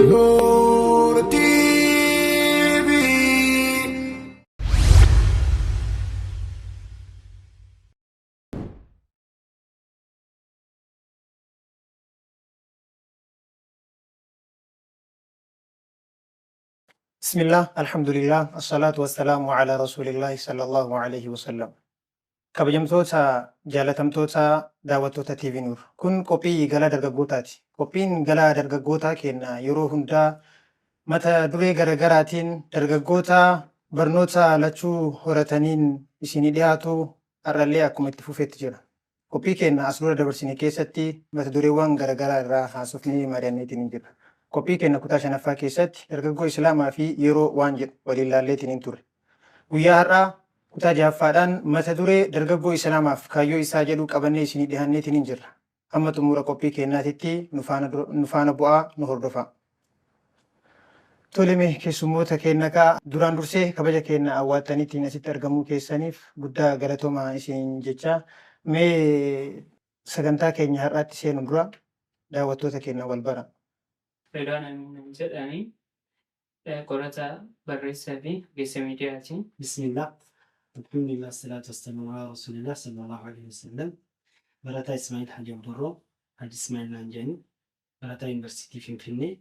Noor TV. Bismillah, alhamdulillah, assalatu wassalamu ala rasulillahi sallallahu alayhi wasallam. Kabajamtoota, jaalatamtoota, daawwattoota TV Nuur. Kun qophii galaa dargaggootaati. Qophiin galaa dargaggootaa keenya yeroo hundaa mata duree garagaraatiin dargaggoota barnoota lachuu horataniin isinii dhiyaatu har'allee akkuma itti fufetti jira. Qophii keenya as dura dabarsine keessatti mata dureewwan garagaraa irraa haasofnee mari'anneetiin hin jirra. Qophii keenya kutaa shanaffaa keessatti dargaggoo Islaamaa fi yeroo waan jedhu waliin laalleetiin hin turre. Guyyaa har'aa kutaa jahaffaadhaan mata duree dargaggoo Islaamaaf kaayyoo isaa jedhu qabannee isinii dhiyaanneetiin hin jirra. Hamma xumura qophii keenyaatitti nu faana bu'aa nu hordofaa. Tole, mee keessummoota keenya kaa duraan dursee kabaja keenya awwaattaniitiin asitti argamuu keessaniif guddaa galatoomaa isin jecha, mee sagantaa keenya har'aatti seenu dura daawwattoota keenya wal bara. Redwaan Amiin jedhani, qorataa, barreessaa fi ogeessa miidiyaati. Bismillah. Alhamdulillah, salatu wassalamu ala rasulillah sallallahu alaihi wasallam. Barataa Ismail Haji Abdurroo, Haji Ismail naan jedhani, barataa Yuunivarsiitii Finfinnee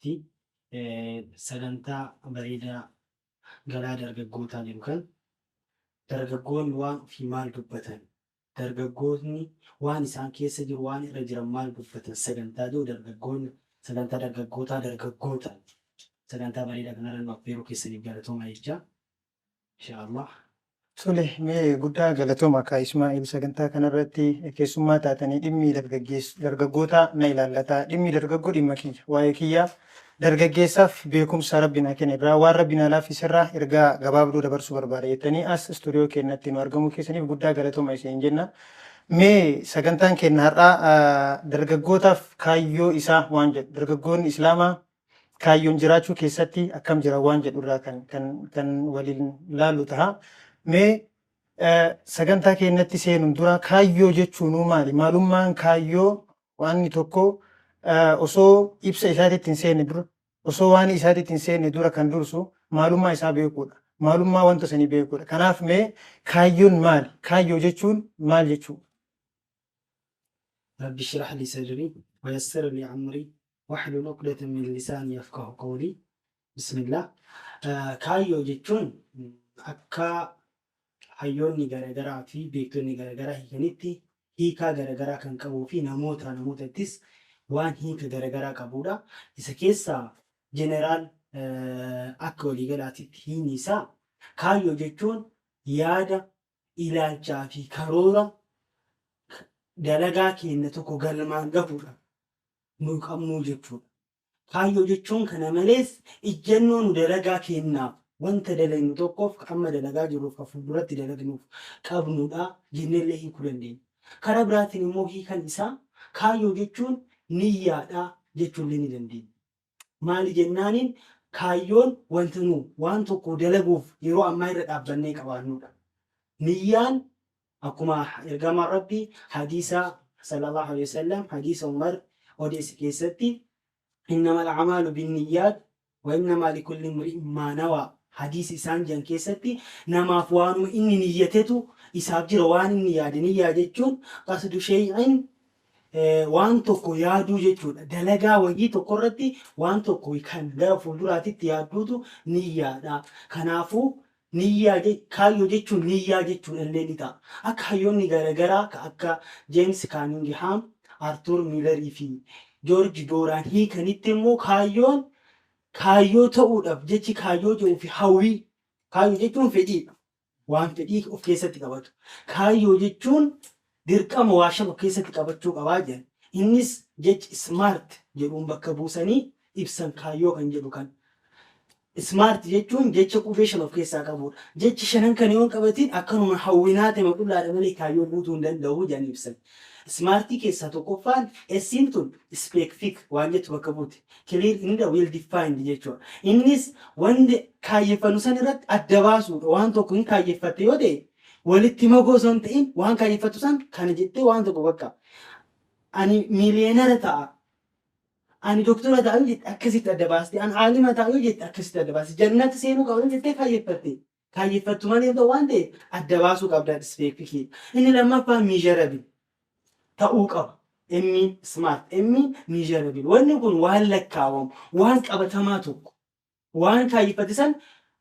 ti. Sagantaa bareedaa galaa dargaggootaa jedhu kan dargaggoonni waan ofii maal dubbatan, dargaggootni waan isaan keessa jiru, waan irra jiran maal dubbatan sagantaa jiru, dargaggoonni sagantaa dargaggootaa dargaggootaan sagantaa bareedaa kanarra nu affeeruu keessaniif galatooma jecha, inshaallah. Tole, mee guddaa galatooma akka Ismaa'il sagantaa kanarratti keessummaa taatanii, dhimmi dargaggootaa na ilaallataa, dhimmi dargaggoo dhimma kiyya, waa'ee kiyya dargaggeessaaf beekumsa rabbi naa kenne irraa, waan rabbi naa laaffise irraa ergaa gabaabduu dabarsuu barbaada jettanii as istuudiyoo keenyatti nu argamuu keessaniif guddaa galatooma isin jenna. Mee sagantaan keenya har'aa dargaggootaaf kaayyoo isaa waan jedhu, dargaggoonni Islaamaa kaayyoon jiraachuu keessatti akkam jira waan jedhu irraa kan waliin laallu taha. Mee sagantaa keenyatti seenuun dura kaayyoo jechuunuu maali? Maalummaan kaayyoo waanni tokko osoo ibsa isaatitti hin seenne dura, osoo waan isaatitti hin seenne dura kan dursu maalummaa isaa beekuudha. Maalummaa wanta sanii beekuudha. Kanaaf mee kaayyoon maali? Kaayyoo jechuun maal jechuudha? Rabbi shrah li sadri wa yassir li amri wahlul uqdatan min lisaani yafqahu qawli. Bismillah. Kaayyoo jechuun akka hayyoonni garagaraa fi beektonni garagaraa hiikanitti hiikaa garagaraa kan qabuu fi namoota namootattis waan hiika garagaraa qabuudha. Isa keessaa jeneraal akka waliigalaatitti hiikni isaa kaayyoo jechuun yaada, ilaalchaa fi karoora dalagaa keenya tokko galmaan gahuudha nu qabnuu jechuudha. Kaayyoo jechuun kana malees ijjannoo nu dalagaa keennaaf, wanta dalagnu tokkoof, ka amma dalagaa jirruuf, ka fuulduratti dalagnuuf qabnuudha jenneellee hiikuu dandeenya. Karaa biraatiin immoo hiikan isaa kaayyoo jechuun niyyaadha jechuullee ni dandeenya. Maali jennaaniin, kaayyoon wanta nu waan tokko dalaguuf yeroo ammaa irra dhaabbannee qabaannuudha. Niyyaan akkuma ergamaan Rabbii hadiisa sallallahu alaihi wasallam, hadiisa Umar odeesse keessatti, innamal a'maalu binniyyaat wa innamaa likulli imri'in maa nawaa hadiisa isaan jedhan keessatti, namaaf waanuma inni niyyatetu isaaf jira, waan inni yaade. Niyyaa jechuun qasdu shay'in, waan tokko yaaduu jechuudha. Dalagaa wayii tokko irratti waan tokko kan gara fuulduraatitti yaadduutu niyyaadha. Kanaafuu niyyaa, kaayyoo jechuun niyyaa jechuudha illee ni ta'a. Akka hayyoonni garagaraa ka akka James Cunningham, Arthur Miller fi George Doran hiikanitti immoo kaayyoon kaayyoo ta'uudhaaf jechi kaayyoo jedhuu fi hawwii, kaayyoo jechuun fedhiidha. Waan fedhii of keessatti qabatu. Kaayyoo jechuun dirqama waa shan of keessatti qabachuu qabaa jedhan. Innis jechi SMART jedhuun bakka buusanii ibsan kaayyoo kan jedhu kan. SMART jechuun jecha qubee shan of keessaa qabudha. Jechi shanan kana yoo hin qabatin akkanuma hawwinaa ta'e qullaadha malee kaayyoo guutuu hin danda'u jedhanii ibsan. SMART keessaa tokkoffaan S'n tun specific waan jettu bakka buuti. Clear and well defined jechuudha. Innis wanti kaayyeffannu san irratti adda baasuudha. Waan tokko hin kaayyeffatte yoo ta'e, walitti makoo osoo hin ta'in waan kaayyeffattu san kana jettee waan tokko bakka Ani miiliyeenara ta'a. Ani doktora ta'a yoo jette akkasitti adda baaste. Ani aalima ta'a yoo jette akkasitti adda baaste. Jannata seenuu qaba yoo jettee kaayyeffatte. Kaayyeffattu malee ta'u waan ta'eef adda baasuu qabda specific. Inni lammaffaa measurable ta'uu qaba. M smart, M measurable. Wanni kun waan lakkaawamu, waan qabatamaa tokko, waan kaayyeffate san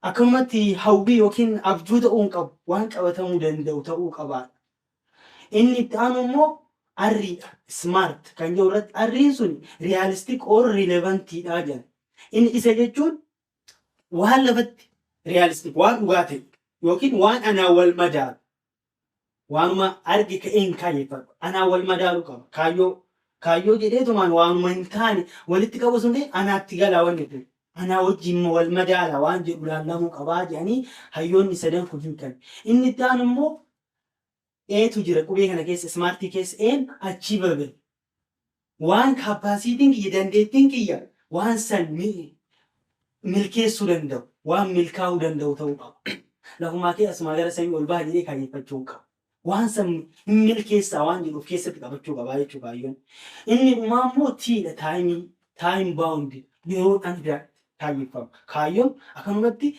akkanumatti hawwii yookiin abjuu ta'uu hin qabu. Waan qabatamuu danda'u ta'uu qabaadha. Inni itti aanu immoo R dha. Smart kan jedhu irratti R-iin sun realistic or relevant-iidha jedha. Inni isa jechuun waan lafatti realistic, waan dhugaa ta'e yookiin waan anaan wal madaalu, waanuma arge ka'een kaayyeffadhu anaan wal madaalu qaba. Kaayyoo jedheetumaan waanuma hin taane walitti qabu sun ta'e anaatti galaa, wanni kun anaa wajjin wal madaala waan jedhu laallamuu qabaa jedhanii hayyoonni sadan kun hiikan. Inni itti aanu immoo A-tu jira qubee kana keessa, smart-ii keessa A-n achievable, waan capacity-n kiyya, dandeettiin kiyya waan san milkeessuu danda'u, waan milkaa'uu danda'u ta'uu qaba. Lafumaa kee asumaa gara samii ol baha jedhee kaayyeffachuu hin qabu. Waan san hin milkeessaa waan jedhu of keessatti qabachuu qabaa jechuu kaayyoon. Inni dhumaa immoo T-dha, time-ii, time bound, yeroodhaan kaayyeffama. Kaayyoon akkanumatti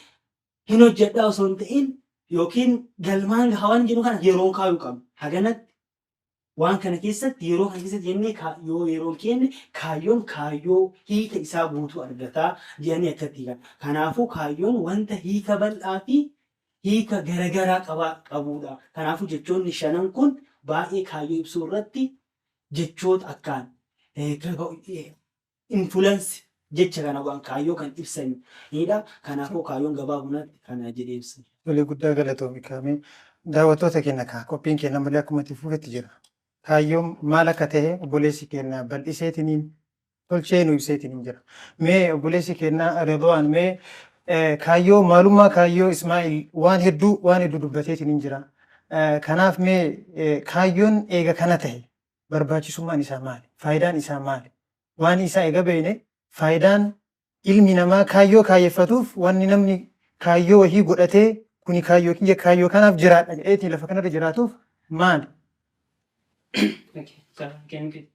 hin hojjedhaa osoo hin ta'in yookiin galmaan gahaa waan jedhu kana yeroon kaayuu qabna. Haganatti waan kana keessatti, yeroo kana keessatti jennee yoo yeroon kenne kaayyoon kaayyoo hiika isaa guutuu argataa jedhanii akkatti hiikan. Kanaafuu kaayyoon wanta hiika bal'aa fi hiika garagaraa qabudha. Kanaafuu jechoonni shanan kun baay'ee kaayyoo ibsuu irratti jechoota akkaan influence jecha kana waan kaayyoo kan ibsanidha. Kanaafuu kaayyoon gabaabumatti kana jedhee ibsa. Tolee, guddaa galatoomi kaamee. Daawwattoota keenya kaa, qophiin keenya malee akkuma itti fufetti jira. Kaayyoon maal akka ta'e obboleessi keenya bal'iseetiniin tolchee nu ibseetiniin jira. Mee obboleessi keenya Ridwaan, mee kaayyoo, maalummaa kaayyoo Ismaa'il waan hedduu dubbateetiniin jira. Kanaaf mee kaayyoon eega kana ta'e barbaachisummaan isaa maali? Faayidaan isaa maali? Waan isaa eega beekne, faayidaan ilmi namaa kaayyoo kaayyeffatuuf, wanni namni kaayyoo wahii godhatee kuni kaayyoo kiyya, kaayyoo kanaaf jiraadha jedheetii lafa kanarra jiraatuuf maali?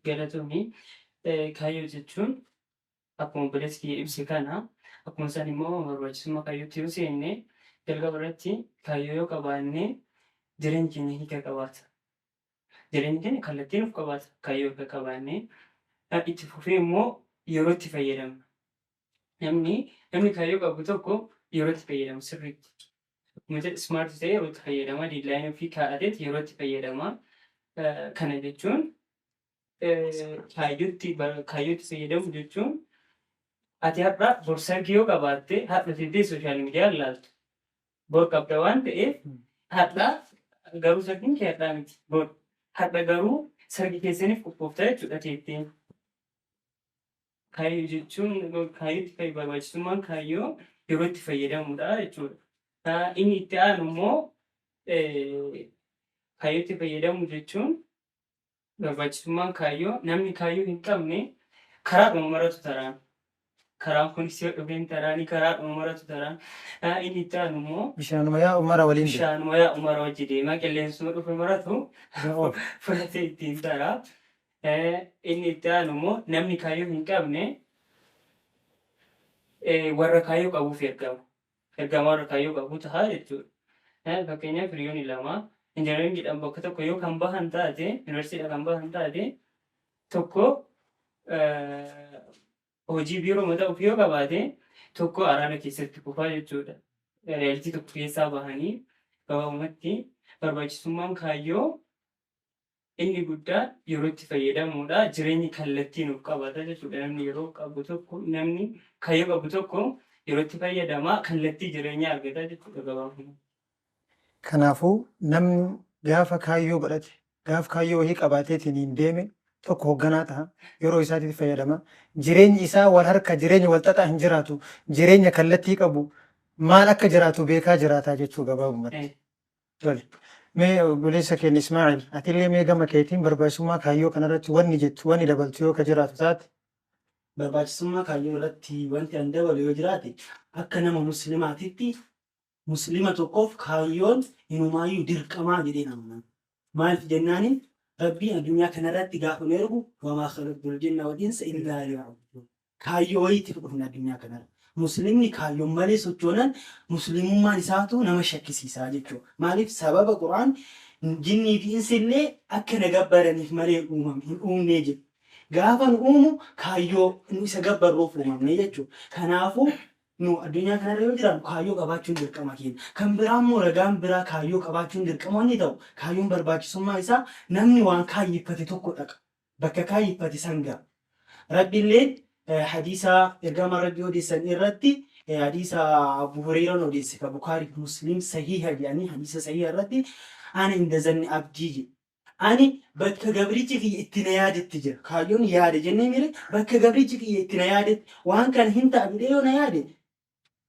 Galatoomii. Kaayyoo jechuun akkuma obboleessi kiyya ibse kana, akkuma isaan immoo barbaachisummaa kaayyootti yoo seenne, jalqaba irratti kaayyoo yoo qabaanne jireenyi keenya hiika qabaata. Jireenyi keenya kallattii nuuf qabaata kaayyoo erga qabaanne. Itti fufee immoo yeroo itti fayyadamna. Namni kaayyoo qabu tokko yeroo itti fayyadamu sirriitti. Akkuma jedhe smart ta'ee yeroo itti fayyadama, deadline-ii ofii kaa'ateet yeroo itti fayyadama. Kana jechuun kaayyootti fayyadamu jechuun ati har'a bor sargii yoo qabaatte, har'a teessee social media ilaaltu. Bor qabda waan ta'eef, har'a garuu sargiin kee har'aa miti, bor. Har'a garuu sargii keessaniif qophoofta jechuudha teettee. Kaayyoo jechuun kaayyootti barbaachisummaan kaayyoo yeroo itti fayyadamudha jechuudha. Inni itti aanu immoo kaayyootti fayyadamu jechuun barbaachisummaan kaayyoo, namni kaayyoo hin qabne karaadhuma maratu taraan. Karaan kunis yoo dhufeen taraanii karaadhuma maratu taraan. Inni itti aanu immoo Bishaanuma yaa'u mara waliin deema. Bishaanuma yaa'u mara wajji deema. Qilleensuma dhufe maratu fudhatee ittiin taraa. Inni itti aanu immoo namni kaayyoo hin qabne warra kaayyoo qabuuf ergama. Ergama warra kaayyoo qabu ta'a jechuudha. Fakkeenyaaf hiriyoonni lama engineering-iidhaan bakka tokko yoo kan bahan taate, yuunivarsiitiidhaan kan bahan taate, tokko hojii biiroo mataa ofii yoo qabaate, tokko araada keessatti kufaa jechuudha. Reality tokko keessaa bahanii gabaabumatti barbaachisummaan kaayyoo inni guddaan yeroo itti fayyadamuudha. Jireenyi kallattii nuuf qabata jechuudha. Namni yeroo qabu tokko, namni kaayyoo qabu tokko yeroo itti fayyadamaa kallattii jireenyaa argata jechuudha gabaabumatti. Kanaafuu namni gaafa kaayyoo godhate, gaafa kaayyoo wahii qabaateetiin hin deeme tokko hoogganaa ta'a. Yeroo isaatiif fayyadama. Jireenyi isaa wal harka jireenya wal xaxaa hin jiraatu. Jireenya kallattii qabu, maal akka jiraatu beekaa jiraataa jechuu gabaabumatti. Tole. Mee obboleessa keenya Ismaa'il, atillee mee gama keetiin barbaachisummaa kaayyoo kanarratti wanni jettu, wanni dabaltu yoo ka jiraatu taate. Barbaachisummaa kaayyoo irratti wanti an dabalu yoo jiraate, akka nama muslimaatitti muslima tokkoof kaayyoon inumaayyuu dirqamaa jedhee amana. Maaliif jennaani, Rabbiin addunyaa kanarratti gaafa nu ergu wamaa khalaqtul jinna wal insa illaa liya'buduun. Kaayyoo wayiitiif dhufne addunyaa kanarra. Muslimni kaayyoon malee sochoonan muslimummaan isaatu nama shakkisiisaa jechuudha. Maaliif sababa Qur'aan jinnii fi insi illee akka na gabbaraniif malee uumame hin uumnee jedhu. Gaafa nu uumu kaayyoo nu isa gabbarruuf uumamne jechuudha. Kanaafuu nu addunyaa kanarra yoo jiraannu kaayyoo qabaachuun dirqama keenya. Kan biraa immoo ragaan biraa kaayyoo qabaachuun dirqama wanni ta'u kaayyoon barbaachisummaa isaa namni waan kaayyeffate tokko dhaqa. Bakka kaayyeffate san ga'a. Rabbiilleen hadiisa ergamaa Rabbii odeessan irratti hadiisa Abu Hurayraan odeesse ka Bukaarii fi Muslim sahiha jedhanii hadiisa sahiha irratti ana inda zanni abdii jedhe. Ani bakka gabrichi kiyya itti na yaadetti jira. Kaayyoon yaade jennee mire bakka gabrichi kiyya itti na yaadetti waan kana hin ta'a jedhee yoo na yaade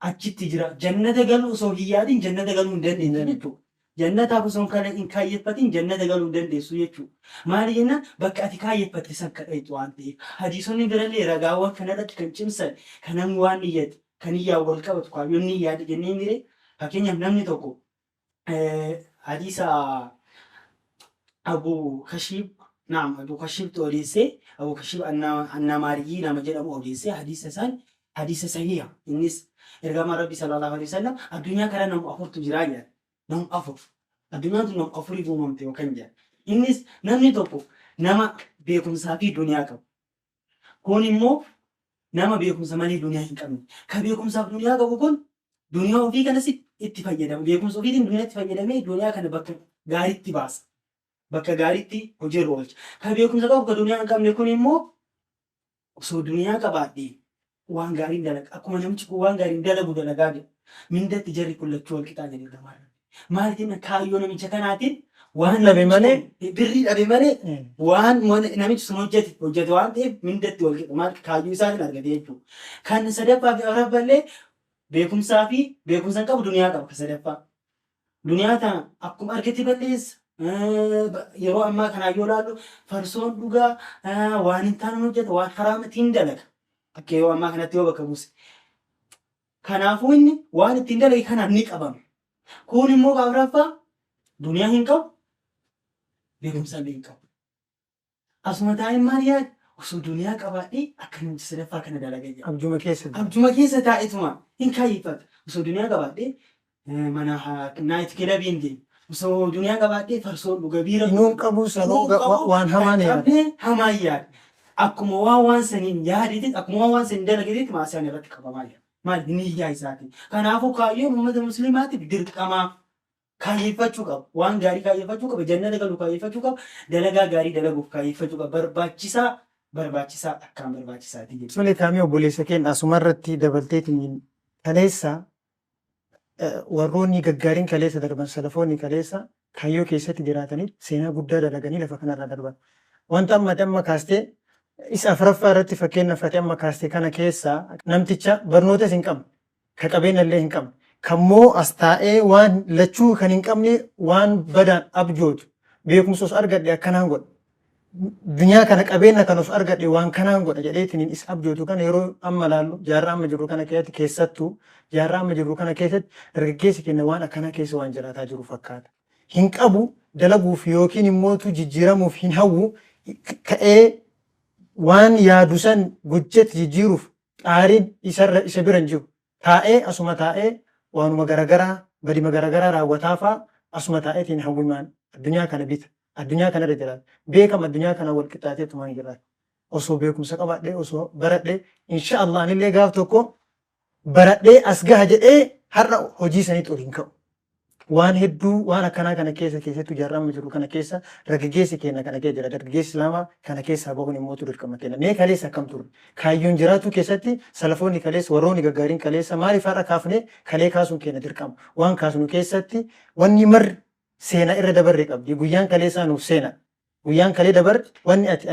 achitti jira. Jannata galuu osoo hin yaadin jannata galuu hin dandeenye jechuudha. Jannataaf osoo hin kaayyeffatin jannata galuu hin dandeessu jechuudha. Maali jennaan bakka ati kaayyeffatte san ka dhayxu waan ta'eef. Hadiisonni birallee ragaawwan kanarratti kan cimsan kan namni waan niyyate kan niyyaan wal qabatu kaayyoon ni yaade jennee mire fakkeenyaaf namni tokko hadiisa Abu Kashiib naam Abu Kashiibtu odeesse Abu Kashiib Annamaariyyii nama jedhamu odeesse hadiisa isaan hadiisa sahiha innis ergamaan Rabbii sallallahu alaihi wasallam addunyaa kana nama afurtu jiraa jedhan nama afur addunyaan tun nama afuriif uumamte yookaan jedhan innis namni tokko nama beekumsaa fi duniyaa qabu kun immoo nama beekumsa malee duniyaa hin qabne ka beekumsaaf duniyaa qabu kun duniyaa ofii kanas itti fayyadama beekumsa ofiitiin duniyaa itti fayyadamee duniyaa kana bakka gaariitti baasa bakka gaariitti hojiirra oolcha ka beekumsa qabu ka duniyaa hin qabne kun immoo osoo duniyaa qabaadhee waan gaariin dalaga akkuma namichi kun waan gaariin dalagu dalagaa jedha mindatti jarri kun lachuu wal qixaa jedhe lamaan maal jenna kaayyoo namicha kanaatiin waan Dhabe malee birrii dhabe malee waan namichi sun hojjete hojjete waan ta'eef mindatti wal qixa maal kaayyoo isaatiin argate jechuudha. Kan sadaffaa fi afuraffaa illee beekumsaa fi beekumsa hin qabu duniyaa qaba kan sadaffaa. Duniyaa tana akkuma argate balleessa. Yeroo ammaa kanaa yoo ilaallu farsoon dhugaa waan hin taane hojjeta waan haraamatiin dalaga. Akka yeroo ammaa kanatti yoo bakka buuse. Kanaafuu inni waan ittiin dalage kanaan ni qabama. Kun immoo afuraffaa duniyaa hin qabu beekumsa illee hin qabu. Asuma taa'ee maal yaada? Osoo duniyaa qabaadhee akka namicha sadaffaa kana dalaga jedha. Abjuma keessa jira. Abjuma keessa taa'etuma hin kaayyeffata. Osoo duniyaa qabaadhee mana night clubii hin deemu. Osoo duniyaa qabaadhee farsoo dhuga biira Inuun qabu sanuu waan hamaan yaada. qabne hamaan yaada. Akkuma waan waan saniin yaadeetti akkuma waan waan saniin dalageetti maasiyaan irratti qabamaa jira. Maal niyyaa isaatiin. Kanaafuu kaayyoon uummata musliimaatiif dirqamaa kaayyeffachuu qaba. Waan gaarii kaayyeffachuu qaba. Jannata galuu kaayyeffachuu qaba. Dalagaa gaarii dalaguuf kaayyeffachuu qaba. Barbaachisaa barbaachisaa akkaan barbaachisaati jechuudha. Tole kaamee obboleessa keenya asumarratti dabalteetiin kaleessa warroonni gaggaariin kaleessa darban salafoonni kaleessa kaayyoo keessatti jiraatanii seenaa guddaa dalaganii lafa kanarra darban. Wanta amma ati amma kaastee isa afuraffaa irratti fakkeenyaaf ati amma kaastee kana keessaa namticha barnootas hin qabne ka qabeenya illee hin qabne kammoo as taa'ee waan lachuu kan hin qabne waan badaan abjootu beekumsa os argadhe akkanaan godha. Duniyaa kana qabeenya kan of argadhe waan kanaan godha jedheetiin isa abjootu kana yeroo amma laallu jaarraa amma jirru kana keessatti keessattuu jaarraa amma jirru kana keessatti dargaggeessi keenya waan akkanaa keessa waan jiraataa jiru fakkaata. Hin qabu dalaguuf yookiin immootu jijjiiramuuf hin hawwu ka'ee waan yaadu san gojjetti jijjiiruuf xaariin isarra isa bira hin jiru. Taa'ee asuma taa'ee waanuma garagaraa badima garagaraa raawwataa fa'a asuma taa'eetiin hawwimaan addunyaa kana bita. Addunyaa kanarra jiraata. Beekama addunyaa kana wal qixxaateetumaan jiraata. Osoo beekumsa qabaadhee osoo baradhee insha Allah anillee gaaf tokko baradhee as gaha jedhee har'a hojii saniitti ol hin ka'u. Waan hedduu waan akkanaa kana keessa keessattuu jaarraa amma jiru kana keessa dargaggeessi keenya kana keessa jira. Dargaggeessi Islaamaa kana keessaa bahuun immoo dirqama keenya. Mee kaleessa akkam turre? Kaayyoon jiraatu keessatti salafoonni kaleessa warroonni gaggaariin kaleessa maaliif har'a kaafnee kalee kaasuun keenya dirqama. Waan kaasnu keessatti wanni marri seenaa irra dabarre qabdi. Guyyaan kaleessaa nuuf seena. Guyyaan kalee dabarre wanni ati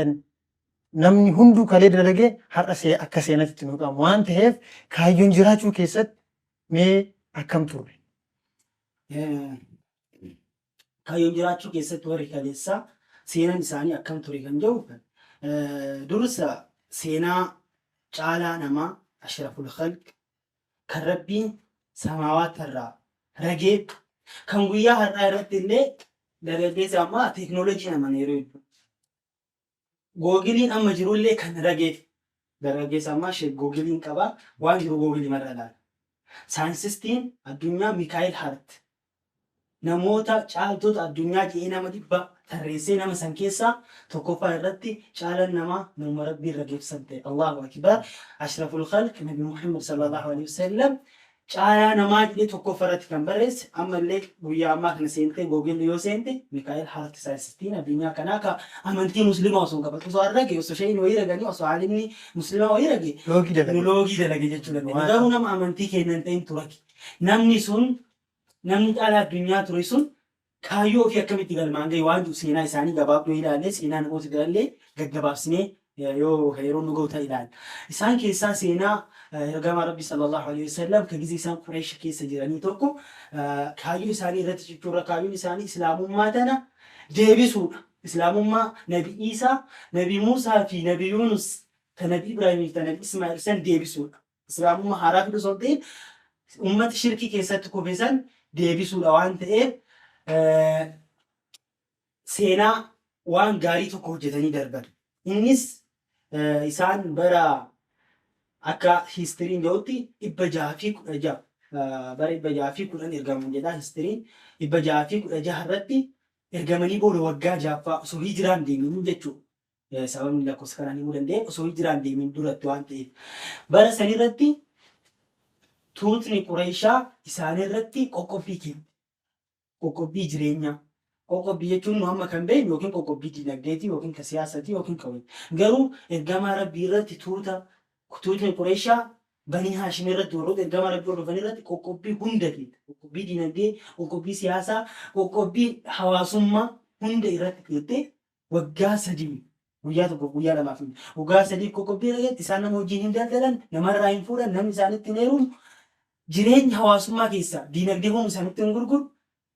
namni hunduu kalee dalagee har'a akka seenatti nu qabu. Waan ta'eef kaayyoon jiraachuu keessatti mee akkam turre? Kaayyoon jiraachuu keessatti warri kaleessaa seenaan isaanii akkam ture kan jedhu dursa seenaa caalaa namaa ashraful khalq kan rabbiin samaawaat irraa ragee kan guyyaa har'aa irratti illee dargaggeessi ammaa teeknooloojii naman yeroo hedduu Googiliin amma jirullee kan rageef dargaggeessa ammaa ishee googiliin qaba waan jiru googilii marra ilaala. Saayinsistiin addunyaa Mikaayil Hart namoota caaltota addunyaa jedhee nama 100 tarreessee nama san keessaa tokkoffaa irratti caalan namaa nama Rabbiin rageefsan ta'e. Allahu Akbar, Ashraful Khalq Nabi Muhammad sallallahu alaihi wasallam caalaa namaa jedhee tokkoffaa irratti kan barreesse. Ammallee guyyaa ammaa kana seentee googilli yoo seente Mikaayil Hart saayinsistiin addunyaa kanaa ka amantii muslimaa osoo hin qabatu osoo arrage osoo shayini wayii raganii osoo aalimni muslimaa wayii rage Loogii dalage. Nu loogii dalage jechuu dandeenya. Garuu nama amantii keenya hin ta'in turake. Namni sun namni caalaa addunyaa ture sun kaayyoo ofii akkamitti galmaan gahe waan jiru seenaa isaanii gabaabduu ilaalle, seenaa namoota birallee gaggabaabsinee yoo yeroo nu ga'u ta'e ilaalla. Isaan keessaa seenaa ergamaa Rabbii sallallahu alaihi wasallam ka gizee isaan Qureesh keessa jiranii tokko kaayyoo isaanii irratti jechuurra kaayyoon isaanii islaamummaa tana deebisuudha. Islaamummaa Nabi Iisaa, Nabi Muusaa fi Nabi Yuunus ta Nabi Ibraahimii fi ta Nabi Ismaa'il san deebisuudha. Islaamummaa haaraa fiduu osoo hin ta'in uummata shirkii keessatti kufe san deebisuudha waan ta'eef seenaa waan gaarii tokko hojjetanii darban. Innis isaan bara akka hiistiriin jedhutti 616, bara 610 ergaman jedha hiistiriin, 616 irratti ergamanii booda waggaa jaaffaa osoo hijiraan deeminii jechuudha. Sababni lakkoofsa kanaan himuu danda'eef osoo hijiraan deemin duratti waan ta'eef. Bara sanirratti tuutni Qureeshaa isaanirratti qoqqobbii kenne. Qoqqobbii jireenyaa. Qoqqobbii jechuun nu amma kan beeknu yookiin qoqqobbii dinagdeeti yookiin ka siyaasaati yookiin ka wayii. Garuu ergamaa Rabbii irratti tuuta tuutni Qureeshaa Banii Haashim irratti warroota ergamaa Rabbii hordofan irratti qoqqobbii hunda kenne. Qoqqobbii dinagdee, qoqqobbii siyaasaa, qoqqobbii hawaasummaa hunda irratti kennite. Waggaa 3, guyyaa tokkoof guyyaa lamaaf miti. Waggaa 3f qoqqobbii irra isaan nama wajjin hin daldalan, namarraa hin fuudhan, namni isaanitti hin heerumu, jireenya hawaasummaa keessaa diinagdee homu isaanitti hin gurguru,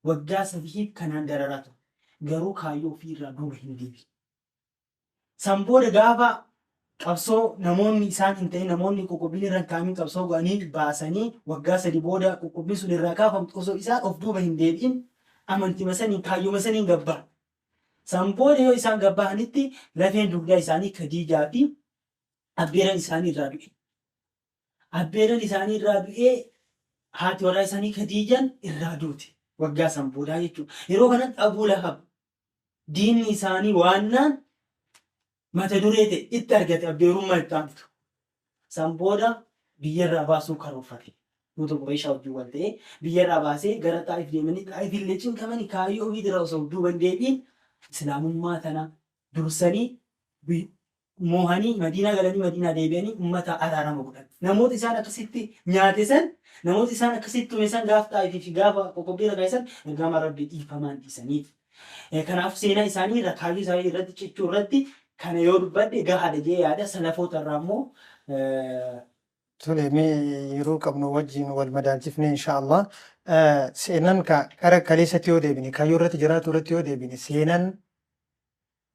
waggaa 3f kanaan dararaa ture. Garuu kaayyoo ofii irraa duuba hin deebine. San booda gaafa qabsoo namoonni isaan hin ta'in namoonni qoqqobbiin irra hin kaa'amin qabsoo godhanii baasanii waggaa 3 booda qoqqobbiin sun irraa kaafamtu osoo isaan of duuba hin deebi'in amantima saniin kaayyoma saniin gabbaa. San booda yoo isaan gad bahanitti lafeen dugdaa isaanii Kadiijaa fi abbeeran isaanii irraa du'e. Abbeeran isaanii irraa du'ee haati warraa isaanii Kadiijaan irraa duute. Waggaa san boodaa jechuudha. Yeroo kanatti Abuu Lahab diinni isaanii waannaan mata duree ta'e itti argate abbeerummaa itti aantu. San booda biyyarraa baasuu karoorfate. Tuuta Qureeshaa wajjin wal ta'ee biyyarraa baasee gara Xaa'if deemanii Xaa'ifillee cinqamanii kaayyoo ofii irraa osoo duuba hin deebi'in Islaamummaa tana dursanii moohanii Madiinaa galanii Madiinaa deebi'anii ummata araarama godhan. Namoota isaan akkasitti nyaate san, namoota isaan akkasitti tume san gaafa Xaa'ifii fi gaafa qoqqobbii irra kaa'e san ergamaa Rabbii dhiifamaan dhiisaniif. Kanaafuu seenaa isaanii irra kaayyoo isaanii irratti cichuu irratti kana yoo dubbadhe gahaadha jedhee yaada. Salafoota irraa immoo. Tole, mee yeroo qabnu wajjin wal madaalchifnee insha Allah seenan ka kara kaleessatti yoo deebine, kaayyoo irratti jiraatu irratti yoo deebine, seenan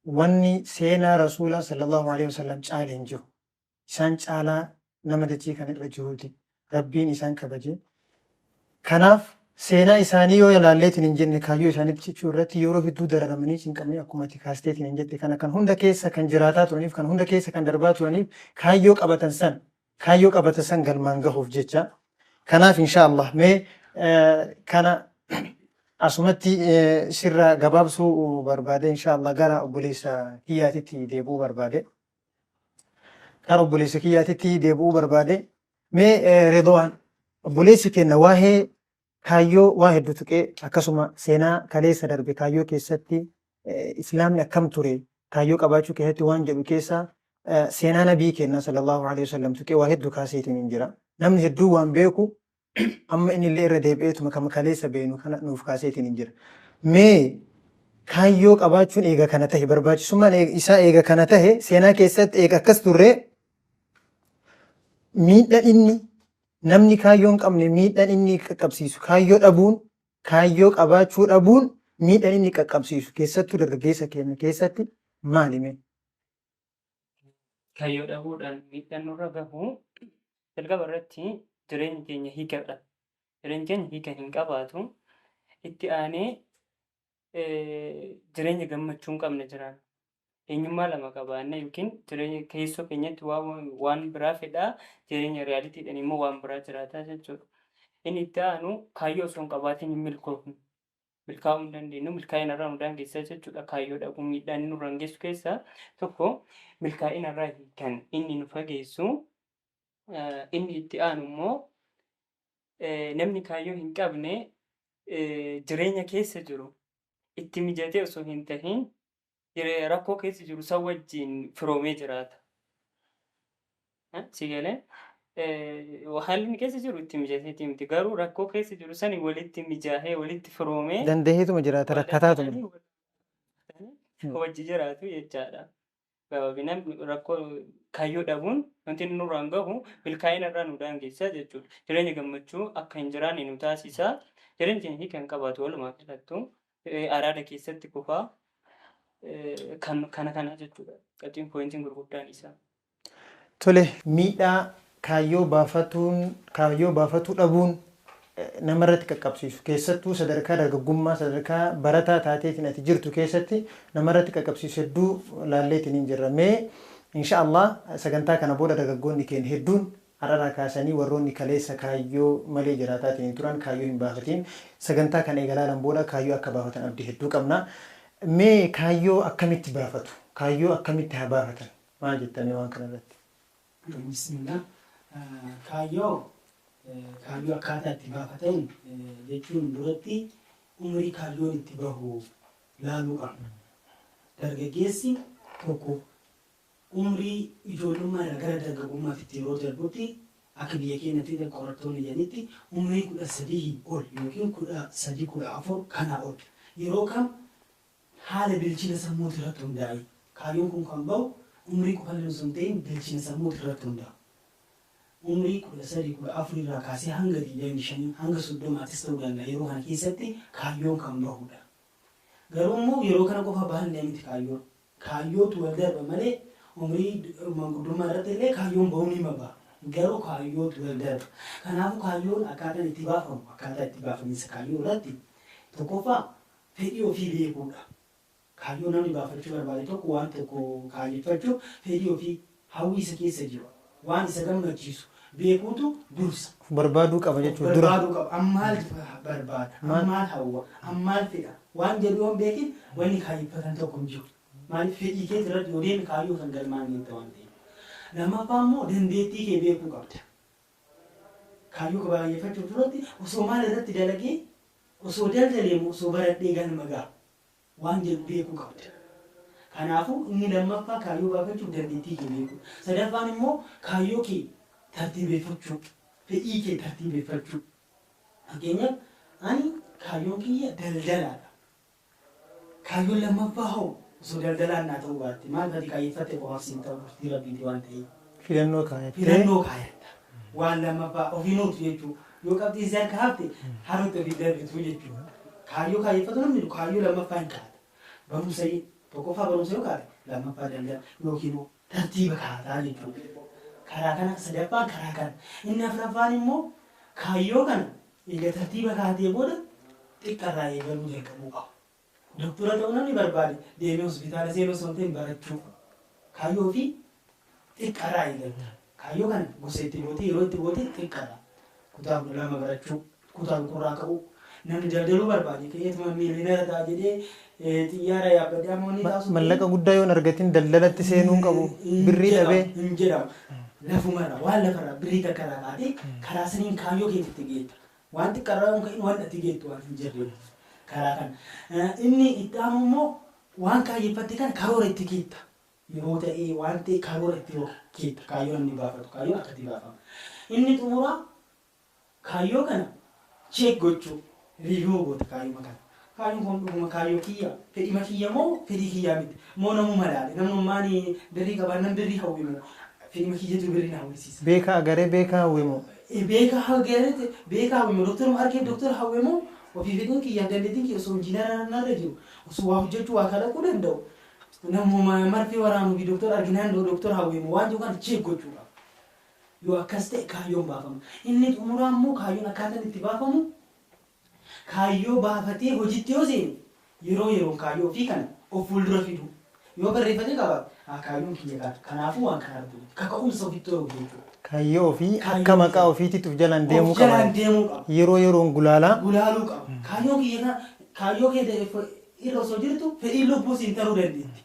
wanni seenaa rasuulaa sallallahu alaihi wasallam caale hin jiru. Isaan caalaa nama dachii kana irra jiruuti. Rabbiin isaan kabaje. Kanaaf seenaa isaanii yoo ilaalleetiin hin jenne kaayyoo isaaniitti cichuu irratti yeroo hedduu dararamanii cinqamanii akkuma ati kaasteetiin hin jette kana kan hunda keessa kan jiraataa turaniif, kan hunda keessa kan darbaa turaniif kaayyoo qabatan san galmaan gahuuf jecha. Kanaaf insha Allah mee kana asumatti sirra gabaabsuu barbaade, insha Allah gara obboleessa kiyyaatitti deebi'uu barbaade. Gara obboleessa kiyyaatitti deebi'uu barbaade. Mee Redwaan, obboleessi keenya waa'ee kaayyoo waa hedduu tuqee, akkasuma seenaa kaleessa darbe kaayyoo keessatti islaamni akkam ture kaayyoo qabaachuu keessatti waan jedhu keessa seenaa nabii keenya sallallahu alaihi wasallam tuqee waa hedduu kaaseetiin hin jira. Namni hedduu waan beeku amma inni illee irra deebi'eetuma kan kaleessa beenu kana nuuf kaaseetiin hin jira. Mee kaayyoo qabaachuun eega kana tahe, barbaachisummaan isaa eega kana tahe, seenaa keessatti eega akkas turre, miidhaan inni namni kaayyoo hin qabne miidhaan inni qaqqabsiisu, kaayyoo dhabuun, kaayyoo qabaachuu dhabuun miidhaan inni qaqqabsiisu keessattuu dargaggeessa keenya keessatti maali mee? Kaayyoo dhabuudhaan miidhaan nurra gahu jalqaba irratti jireenyi keenya hiikadha. Jireenyi keenya hiika hin qabaatu. Itti aanee jireenya gammachuu hin qabne jiraanna. Eenyummaa lama qabaanna yookiin jireenya keessoo keenyatti waan biraa fedhaa, jireenya realityidhaan immoo waan biraa jiraataa jechuudha. Inni itti aanu, kaayyoo osoo hin qabaatiin hin milkoofnu. Milkaa'uu hin dandeenyu. Milkaa'ina irraa nu daangessa jechuudha. Kaayyoo dhabuu miidhaan inni nurraan geessu keessaa tokko milkaa'ina irraa kan inni nu fageessu. Inni itti aanu immoo, namni kaayyoo hin qabne jireenya keessa jiru itti mijatee osoo hin tahin rakkoo keessa jiru san wajjin firoomee jiraata. Si galee, haalli inni keessa jiru itti mijateeti miti, garuu rakkoo keessa jiru sani walitti mijaahee, walitti firoomee Dandaheetuma jiraata, rakkataatuma. Wajji jiraatu jechaadha. Gabaabinaan rakkoo kaayyoo dhabuun wanti inni nurraan gahu milkaa'ina irraa nu daangessa jechuudha. Jireenya gammachuu akka hin jiraanne nu taasisa. Jireenya keenya hiika hin qabaatu, walumaa galattuu araada keessatti kufaa kan kana kana jechuudha. Qabxiin pointiin gurguddaan isaa. Tole, miidhaa kaayyoo baafatuun, kaayyoo baafatuu dhabuun namarratti qaqqabsiisu, keessattuu sadarkaa dargaggummaa, sadarkaa barataa taateetiin ati jirtu keessatti namarratti qaqqabsiisu hedduu laalleetiin hin jirra. Mee insha Allah sagantaa kana booda dargaggoonni keenya hedduun har'arraa kaasanii, warroonni kaleessa kaayyoo malee jiraataatiin hin turan, kaayyoo hin baafatiin, sagantaa kana eegalaalan booda kaayyoo akka baafatan abdii hedduu qabna. Mee kaayyoo akkamitti baafatu? Kaayyoo akkamitti haa baafatan? Maal jettanii waan kanarratti? Bismillah. Kaayyoo akkaataa itti baafatan jechuun duratti umrii kaayyoon itti bahu laaluu qabna. Dargaggeessi tokko umrii ijoollummaa irraa gara dargaggummaatti yeroo darbutti, akka biyya keenyatti qorattoonni jedhanitti, umrii 13 ol yookiin 13, 14 kanaa ol, yeroo kam haala bilchina sammuuti irratti hundaa'e kaayyoon kun kan bahu, umrii qofa osoo hin ta'in bilchina sammuuti irratti hundaa'a. Umrii 13, 14 irraa kaasee hanga 25, hanga 30ttis ta'uu danda'a, yeroo kana keessatti kaayyoon kan bahudha. Garuu immoo yeroo kana qofa bahanne miti kaayyoon. Kaayyootu wal darba malee umrii manguddummaa irratti illee kaayyoon bahuu ni baha. Garuu kaayyootu wal darba. Kanaafuu kaayyoon akkaataan itti baafamu, akkaataa itti baafamiinsa kaayyoo irratti, tokkoffaa fedhii ofii beekuudha. Kaayyoo namni baafachuu barbaade tokko, waan tokko kaayyeffachuuf, fedhii ofii, hawwii isa keessa jiru, waan isa gammachiisu beekuutu dursa. Barbaaduu qaba jechuudha dura. Barbaaduu qaba. Ammaal barbaada? Ammaal hawwa? Ammaal fedha? Waan jedhu yoo hin beekin wanni kaayyeffatan tokko hin jiru. Maaliif, fedhii kee irratti yoo deeme kaayyoo san galmaan geetta waan ta'eef. Lammaffaa immoo dandeettii kee beekuu qabda. Kaayyoo kaayyeffachuuf duratti osoo maal irratti dalagee, osoo daldalee moo osoo baradhee galma ga'a waan jedhu beekuu qabda. Kanaafuu inni lammaffaa kaayyoo baafachuuf dandeettii kee beekuu. Sadaffaan immoo kaayyoo kee tartiibeffachuu, fedhii kee tartiibeffachuu. Fakkeenyaaf, ani kaayyoon kiyya daldalaadha. Kaayyoon lammaffaa hoo osoo daldalaan naa ta'uu baatte, maal ati kaayyeffatte qofaaf siin ta'u, murtii rabbiiti waan ta'eef. Filannoo kaayattee. Filannoo kaayatta. Waan lammaffaa ofii nuutu jechuudha. Yoo qabxiin si harka hafte harootti ofii darbitu jechuudha. Kaayyoo kaayyeffatu namni kaayyoo lammaffaa hin kaa'ata. Barumsa tokkoffaa barumsa yoo kaa'ate, lammaffaa daldala yookiin tartiiba kaa'ataa jechuudha. Karaa kana sadaffaan karaa kana. Inni afuraffaan immoo kaayyoo kana eega tartiiba kaa'atee booda xiqqarraa eegaluu jalqabuu qaba. Doktora ta'uu namni barbaade deemee hospitaala seenuu osoo hin ta'in barachuu. Kaayyoo fi xiqqarraa eegalta. Kaayyoo kana gosa itti gootee, yeroo itti gootee, xiqqarraa. Kutaa 12 barachuu, kutaa tokkorraa ka'uu. Namni daldaluu barbaade ka'eetuma miiliyoonera ta'a jedhee xiyyaara yaabbadhee amma wanni taasisu. Mallaqa guddaa yoon argatin daldalatti seenuu hin qabu. Birrii dhabee. Hin jedhamu. Lafumarraa, waan lafarraa, birrii takkarraa kaatee karaa saniin kaayyoo keetitti geetta. Waan xiqqarraa yoon ka'in waan ati geettu waan hin jirre karaa kana. Inni itti aanu immoo waan kaayyeffatte kana karoora itti keetta. Yeroo ta'ee waan ta'e karoora itti keetta. Kaayyoo namni baafatu, kaayyoon akkatti baafama. Inni xumuraa kaayyoo kana check gochuu, review goota kaayyuma kana. Kaayyoon kun dhuguma kaayyoo kiyya, fedhima kiyya moo fedhii kiyyaa miti? Moo namuma laale, namummaan birrii qabaan nan birrii hawwi moo fedhima kiyyatu birrii na hawwisiisa? Beekaa agaree beekaa hawwi moo? Beekaa hawwi, beekaa hawwi moo, doktoruma argee doktora hawwi moo, ofii fedhiin kiyyaaf dandeettiin kiyya osoo injiinara narra jiru, osoo waa hojjechuu, waa kalaquu danda'u, namuma marfee waraanuu fi doktora arginaan doktora hawwi moo, waan jiru kana check gochuu qaba. Yoo akkas ta'e kaayyoon baafama. Inni xumuraa immoo kaayyoon akkaataan itti baafamu, kaayyoo baafatee hojiitti yoo seenu, yeroo yeroon kaayyoo ofii kana of fuuldura fidu. Yoo barreeffatee qabaate, haa, kaayyoon kiyya kana. Kanaafuu waan kana argatu. Kaka'umsa ofitti horuu jechuudha. Kaayyoo ofii akka maqaa ofiititti of jalaan deemuu Of jalaan qaba. deemuu qaba. Yeroo yeroon gulaalaa. Gulaaluu qaba. Kaayyoo kiyya kana, kaayyoo kee irra osoo jirtu fedhii lubbuu siin taruu dandeetti.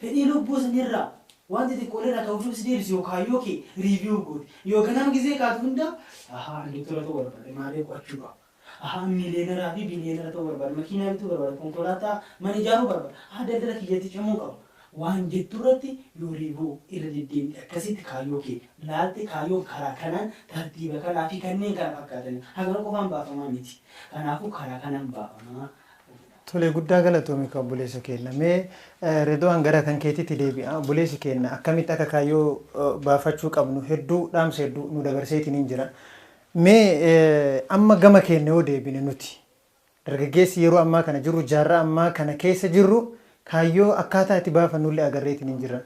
Fedhii lubbuu sanirraa wanti xiqqoolee irraa ka'uuf si deebisu yoo kaayyoo kee review goote. Yoo ganama gisee kaatu hunda, ahaa, ani doktora ta'uu barbaade, maalee qo'achuu qaba. Ahaa, millionaire fi billionaire ta'uu barbaade, makiinaa bituu barbaade, konkolaataa, mana ijaaruu barbaade, ahaa, daldala kiyyatti cimuu qaba. Waan jettu irratti yoo review irra deddeebite, akkasitti kaayyoo kee laalte, kaayyoon karaa kanaan tartiiba kanaa fi kanneen kana fakkaatan hagana qofaan baafamaa miti. Kanaafuu karaa kanaan baafamaa. Tole, guddaa galatoomi kan obboleessa keenya. Mee Redwaan, gara kan keetitti deebi'a. Obboleessi keenya akkamitti akka kaayyoo baafachuu qabnu hedduu dhaamsa hedduu nu dabarseetiin hin jira. Mee amma gama keenya yoo deebine, nuti dargaggeessi yeroo ammaa kana jirru, jaarraa ammaa kana keessa jirru, kaayyoo akkaataa itti baafannullee agarreetiin hin jira.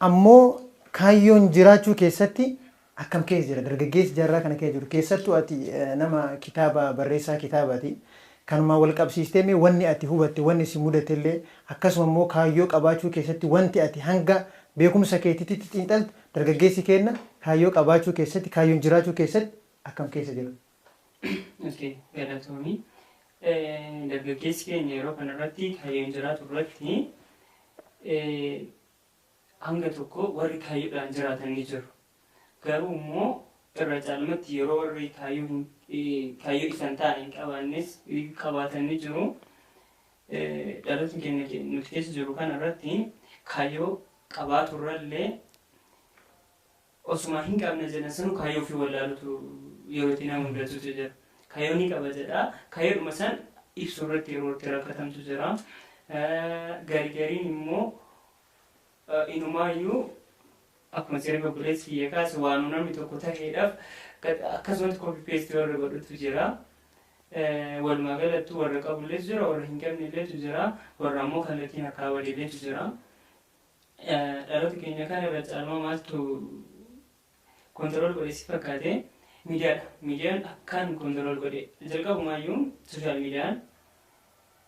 Ammoo kaayyoon jiraachuu keessatti akkam keessa jira dargaggeessi jaarraa kana keessa jiru? Keessattuu ati nama kitaaba barreessaa kitaabaati. Kanumaan wal qabsiistee, mee wanni ati hubatte, wanni si mudate illee, akkasuma immoo kaayyoo qabaachuu keessatti wanti ati hanga beekumsa keetiitti xiinxalte, dargaggeessi keenya kaayyoo qabaachuu keessatti, kaayyoon jiraachuu keessatti akkam keessa jira? Okay, galatoomii. Dargaggeessi keenya yeroo kanarratti kaayyoon jiraatu irratti hanga tokko warri kaayyoodhaan jiraatan ni jiru. Garuu immoo irra caalmatti yeroo warri kaayyoo isaan ta'an hin qabaannes qabaatan ni jiru. Dhalootni keenya nuti keessa jiru kanarratti kaayyoo qabaatu irrallee osuma hin qabne jedhan sanu kaayyoo ofii wallaalutu yeroo itti nama mudatutu jira. Kaayyoo ni qaba jedha. Kaayyoodhuma san ibsuu irratti yeroo itti rakkatamtu jira. Gari gariin immoo inumaayyuu akkuma sirba obboleessi kiyya kaase, waan namni tokko ta'eedhaaf akkasumatti copy paste warra godhutu jira. Walumaa galattuu warra qabulleetu jira, warra hin qabnelleetu jira, warra ammoo kallattiin harkaa waliilleetu jira. Dhaloota keenya kana irra caalmaa maaltu control godhe si fakkaate? Miidiyaadha. Miidiyaan akkaan control godhe. Jalqabumaayyuu social miidiyaan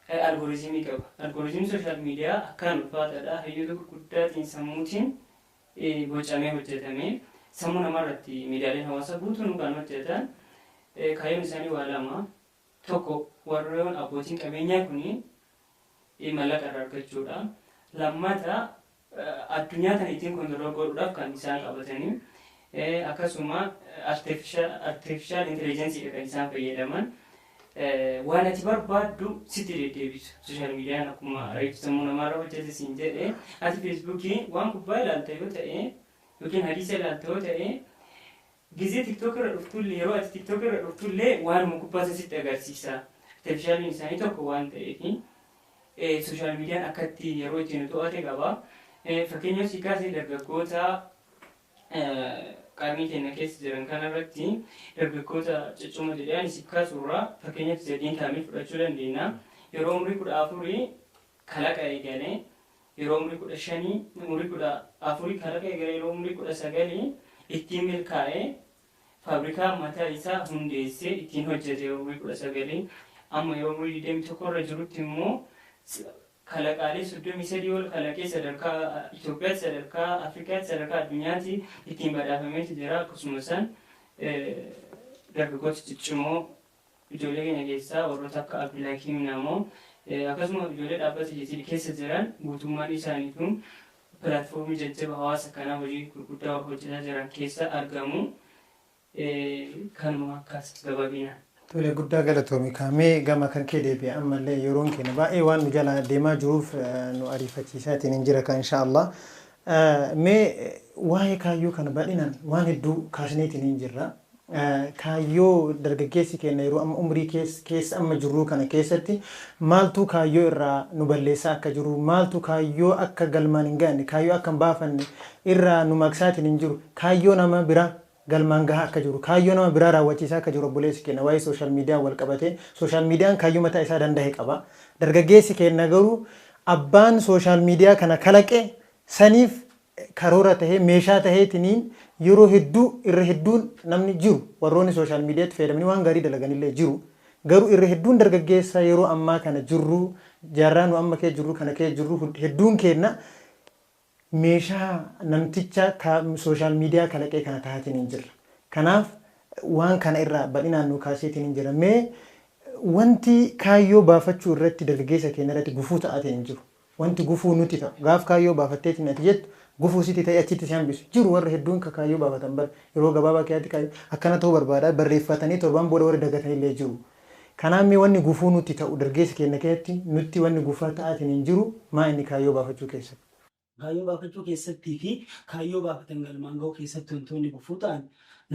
algorithm qaba. Algorithmiin social media akkaan ulfaataadha. Hayyoota gurguddaatiin sammuutiin bocamee hojjetame. Sammuu namarratti miidiyaaleen hawaasaa guutuun kan hojjetan kaayyoon isaanii waa lama. Tokko, warreen abbootiin qabeenyaa kuni mallaqa irraa argachuudha. Lammata, addunyaa kana ittiin control godhuudhaaf kan isaan qabatanii, akkasuma artificial intelligence kan isaan fayyadaman, waan ati barbaaddu sitti deddeebisu. Social miidiyaan akkuma reefu sammuu namaarra hojjete siin jedhe, ati Facebookii waan gubbaa ilaalta yoo ta'e yookiin hadiisa ilaalta yoo ta'e, gizee TikTok irra dhuftullee, yeroo ati TikTok irra dhuftullee, waanuma gubbaa sitti agarsiisa. Artificialiin isaanii tokko waan ta'eef social miidiyaan akkatti yeroo ittiin to'ate qaba. Fakkeenyaaf si kaasee, dargaggoota qarnii keenya keessa jiran kanarratti dargaggoota ciccimoo jedhanii si kaasurraa fakkeenyaaf Zadiin Kaamil fudhachuu dandeenya. Yeroo umurii 14 kalaqa eegalee, yeroo umurii 15, umurii 14 kalaqa eegalee, yeroo umurii 19 ittiin milkaa'ee faabrikaa mataa isaa hundeessee ittiin hojjete yeroo umurii 19. Amma yeroo umurii 21 irra jirutti immoo kalaqaalee 33 ol kalaqee sadarkaa Itoophiyaatti, sadarkaa Afrikaatti, sadarkaa addunyaatti ittiin badhaafameetu jira. Akkasuma isaan dargaggoota ciccimoo ijoollee keenya keessaa warroota akka Abdulhakiim Namoo, akkasuma ijoollee dhaabbata JTD keessa jiran, guutummaan isaaniitu platform jajjaba hawaasa kanaa hojii gurguddaa hojjetaa jiran keessa argamu. Kanuma akkas gabaabinaan. Tole, guddaa galatoomi. Kaamee gama kan kee deebi'e. Ammallee yeroon keenya baay'ee waan nu jala deemaa jiruuf nu ariifachiisaatiin hin jira kan inshaallah. Mee waa'ee kaayyoo kana bal'inaan waan hedduu kaasneetiin hin jirra. Kaayyoo dargaggeessi keenya yeroo amma umrii keessa amma jirru kana keessatti maaltu kaayyoo irraa nu balleessaa akka jiru, maaltu kaayyoo akka galmaan hin gaanne, kaayyoo akka hin baafanne irraa nu maqsaatiin hin jiru, kaayyoo nama biraa galmaan gahaa akka jiru, kaayyoo nama biraa raawwachiisaa akka jiru, obboleessi keenya waa'ee social media wal qabatee, social miidiyaan kaayyoo mataa isaa danda'e qaba. Dargaggeessi keenya garuu abbaan social media kana kalaqe saniif karoora tahee, meeshaa taheetiniin yeroo hedduu irra hedduun namni jiru, warroonni social miidiyaatti fayyadamanii waan gaarii dalaganillee jiru. Garuu irra hedduun dargaggeessa yeroo ammaa kana jirru, jaarraa nu amma kee jirru kana kee jirru, hedduun keenya Meeshaa namticha social media kalaqee kana taataatiin hin jirra. Kanaaf waan kana irraa bal'inaan nu kaaseetiin hin jira. Mee wanti kaayyoo baafachuu irratti dargaggeessa keenya irratti gufuu ta'aatiin hin jiru. Wanti gufuu nuti ta'u gaaf kaayyoo baafatteetiin ati jettu gufuu sitti ta'e achitti si hambisu. Jiru warra hedduun ka kaayyoo baafatan bara yeroo gabaabaa keessatti kaayyoo akkana ta'uu barbaada barreeffatanii torban booda warri dagatanillee jiru. Kanaaf mee wanni gufuu nuti ta'u dargaggeessa keenya keessatti nutti wanni gufuu ta'aatiin hin jiru maa inni kaayyoo baafachuu keessatti? Kaayyoo baafachuu keessattii fi kaayyoo baafatan galmaan ga'uu keessatti wantoonni gufuu ta'an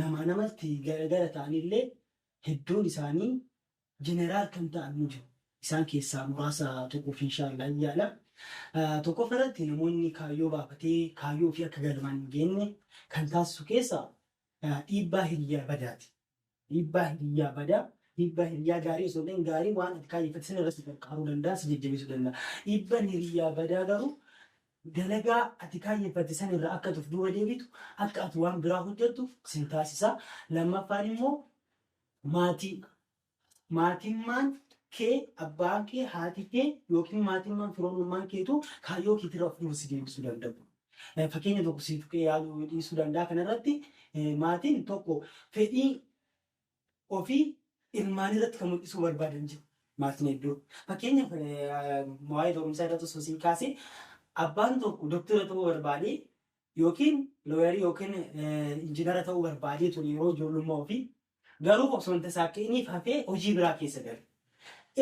namaa namatti garagara ta'anillee hedduun isaanii general kan ta'an ni jiru. Isaan keessaa muraasa tuquuf inshaallah hin yaala. Tokkoffaa irratti namoonni kaayyoo baafatee kaayyoo ofii akka galmaan hin geenye kan taasisu keessaa dhiibbaa hiriyaa badaati. Dhiibbaa hiriyaa badaa, dhiibbaa hiriyaa gaarii osoo hin ta'in gaarii waan ati kaayyeffatte sana irratti si gargaaruu danda'a, si jajjabeessuu danda'a. Dhiibbaan hiriyaa badaa garuu dalagaa ati kaayyeffatte sana irraa akka ati of duuba deebitu, akka ati waan biraa hojjettu sin taasisa. Lammaffaan immoo maatii. Maatimmaan kee, abbaan kee, haati kee yookiin maatimmaan firoomummaan keetu kaayyoo keetirraa of duuba si deebisuu danda'u. Fakkeenya tokko siif tuqee yaaluu dhiisuu danda'a kanarratti maatiin tokko fedhii ofii ilmaan irratti kan mul'isuu barbaadan jiru. Maatiin hedduu. Fakkeenyaaf waa'ee barumsaa irratti osoo siin kaasee abbaan tokko doktora ta'uu barbaadee yookiin lawyerii yookiin injiinara ta'uu barbaadee ture yeroo ijoollummaa ofii. Garuu osoo hin tasaakki'iniif hafee hojii biraa keessa gale.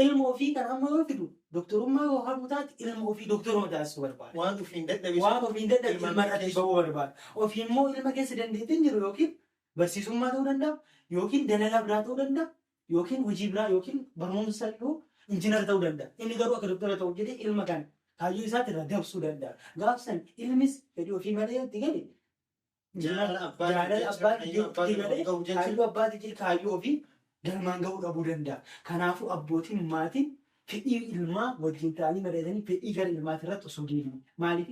Ilma ofii kan amma yoo fidu doktorummaa yoo hafu taate ilma ofii doktoruma taasisuu barbaada. Waan ofiin dadhabe Waan ofiin dadhabe ilma irratti bahuu barbaada. Ofii immoo ilma keessa dandeettiin jiru yookiin barsiisummaa ta'uu danda'a yookiin dalagaa biraa ta'uu danda'a yookiin hojii biraa yookiin barumsa iyyuu injiinara ta'uu danda'a. Inni garuu akka doktora ta'uuf jedhee ilma kana kaayyoo isaatti irraa dabsuu danda'a. Gaaf san ilmis fedhii ofii malee yoo itti gale Jaalala abbaa jaalala abbaa kaayyoo abbaa itti malee gahu jechuun kaayyoo abbaa jedhee kaayyoo ofii galmaan gahuu dhabuu danda'a. Kanaafuu abbootiin maatiin fedhii ilmaa wajjin ta'anii mari'atanii fedhii gara ilmaati irratti osoo deebiin. Maaliif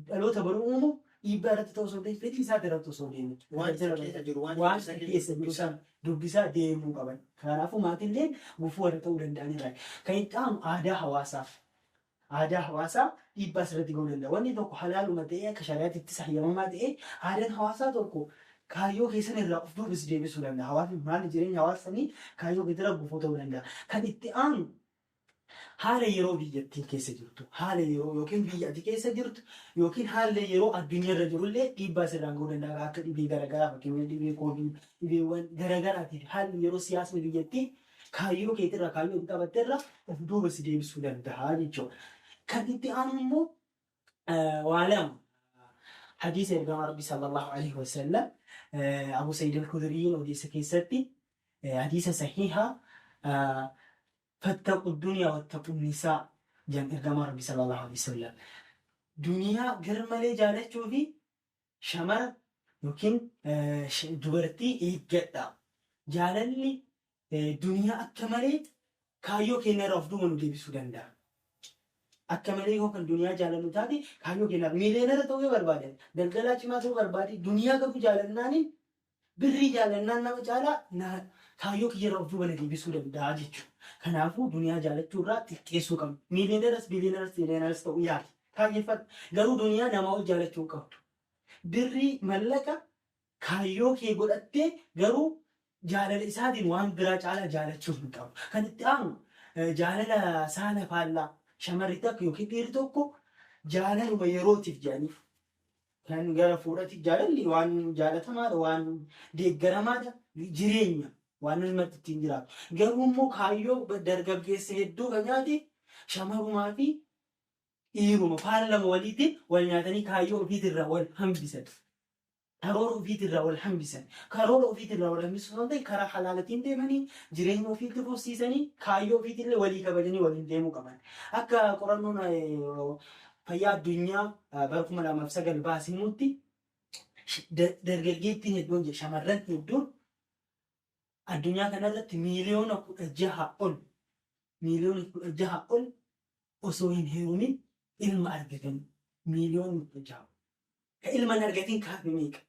dhaloota baruu uumu dhiibbaa irratti ta'uu osoo hin ta'in fedhii isaati irratti osoo deebiin. Waan isa keessa jiru waan isa keessa jiru sana dubbisaa deemuu qaban. Kanaafuu maatiillee gufuu warra ta'uu danda'anirra. Kan itti aanu aadaa hawaasaa. Aadaa hawaasaa dhiibbaa sirriitti gahuu danda'a. Wanni tokko halaaluma ta'ee akka shari'aatti ittis hayyamamaa ta'ee aadaan hawaasaa tokko kaayyoo keessan irraa of duubis deebisuu danda'a. Hawaasni haalli jireenya hawaasa sanii kaayyoo keetirra gufuu ta'uu danda'a. Kan itti aanu haala yeroo biyyattiin keessa jirtu, haala yeroo yookiin biyya ati keessa jirtu yookiin haala yeroo addunyaa irra jirullee dhiibbaa sirraan gahuu danda'a. Akka dhibee garaagaraa fakkeenyaaf dhibee koovid, dhibeewwan garaagaraatiif haalli yeroo siyaasni biyyattii kaayyoo keetirraa kaayyoo ati qabatterraa of duuba si deebisuu danda'a jechuudha. Kan itti aanu immoo waa lama. Hadiisa ergamaa Rabbii sallallahu alaihi wasallam Abu Sayyid al-Khudriin odeessa keessatti hadiisa sahiha fattaqu duniyaa wattaqu nisaa jedhan ergamaa Rabbii sallallahu alaihi wasallam. Duniyaa garmalee jaalachuu fi shamara yookiin dubartii eeggadha. Jaalalli duniyaa akka malee kaayyoo keenya irraa of duuba nu deebisuu danda'a. Akka malee yoo kan duniyaa jaalannu taate kaayyoo keenya miiliyoonara ta'uu yoo barbaadan daldalaa cimaa ta'uu barbaade duniyaa garuu jaalannaaniin birrii jaalannaan nama caalaa kaayyoo kiyya irraa of duuba na deebisuu danda'a jechuudha. Kanaafuu duniyaa jaalachuu irraa xiqqeessuu qabna. Miiliyoneras, biiliyooneras, tiriliyoneras ta'uu yaali. Kaayyeffadhu. Garuu duniyaa namaa ol jaalachuu hin qabdu. Birrii mallaqa kaayyoo kee godhattee garuu jaalala isaatiin waan biraa caalaa jaalachuu hin qabdu. Kan itti aanu jaalala saala faallaa shamarri takka yookiin dhiirri tokko jaalaluma yerootiif jedhanii kan gara fuudhati jaalalli waan jaalatamaadha, waan deeggaramaadha, jireenya waan namatti ittiin jiraatu. Garuu immoo kaayyoo dargaggeessa hedduu kan nyaate shamarumaa fi dhiiruma faallama waliitiin wal nyaatanii kaayyoo ofiitirraa wal hambisan. Karoora ofiitirraa wal hambisan. Karoora ofiitirraa wal hambisuu osoo hin ta'in karaa halaalatiin deemanii jireenya ofiitti fufsiisanii kaayyoo ofiitillee walii kabajanii waliin deemuu qaban. Akka qorannoon fayyaa addunyaa bara 2009 baase himutti dargaggeettiin hedduun shamarran hedduun addunyaa kanarratti miiliyoona 16 ol miiliyoona 16 ol osoo hin heerumin ilma argatan miiliyoona 16. Ka ilma hin argatin kaafe meeqa?